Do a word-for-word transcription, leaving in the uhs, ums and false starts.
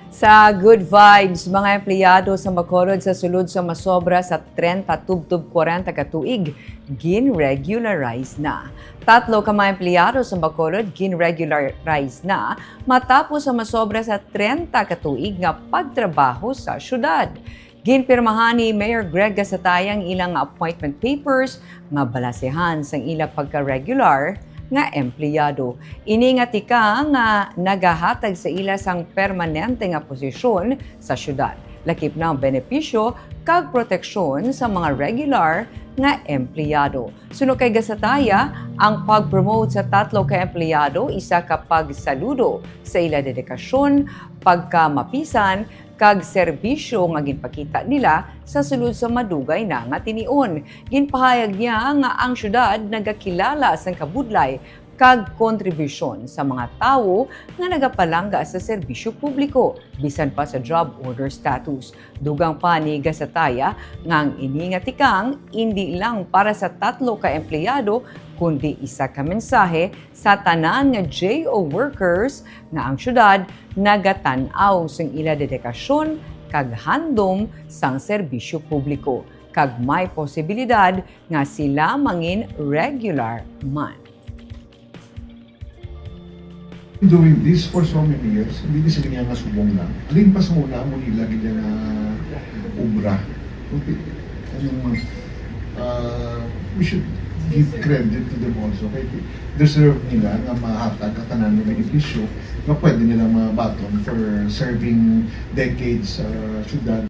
Sa Good Vibes, mga empleyado sa Bacolod sa sulod sa masobra sa trenta tubtob kwarenta ka tuig, gin-regularize na. Tatlo ka mga empleyado sa Bacolod gin-regularize na matapos sa masobra sa trenta ka tuig nga pagtrabaho sa syudad. Ginpirmahan ni Mayor Greg Gasataya ang ilang appointment papers nga balasehan sang ila pagka-regular nga empleyado. Ini nga tikang nga nagahatag sa ila sang permanente nga posisyon sa syudad, lakip na ang benepisyo kag proteksyon sa mga regular nga empleyado. Suno kay Gasataya, ang pag-promote sa tatlo ka empleyado isa ka pagsaludo sa ila dedikasyon, pagkamapisan, kag serbisyo nga ginpakita nila sa sulod sa madugay na nga tinion. Ginpahayag niya nga ang syudad nagakilala sang kabudlay kag kontribusyon sa mga tawo nga nagapalangga sa serbisyo publiko, bisan pa sa job order status. Dugang pa ni Gasataya nga ang ini nga tikang indi lang para sa tatlo ka empleyado, kundi isa ka mensahe sa tanan nga J O workers nga ang syudad nagatan-aw sang ila dedikasyon kag handom sang serbisyo publiko, kag may posibilidad nga sila mangin regular man. Doing this for so many years, hindi ni sila nga subong lang. Alin pa sa una mo nila gid nga obra. Okay. Anong, uh, we should give credit to them also. Kay deserve nila nga mahatag ang tanan nga benepisyo nga pwede nila mabaton for serving decades sa syudad.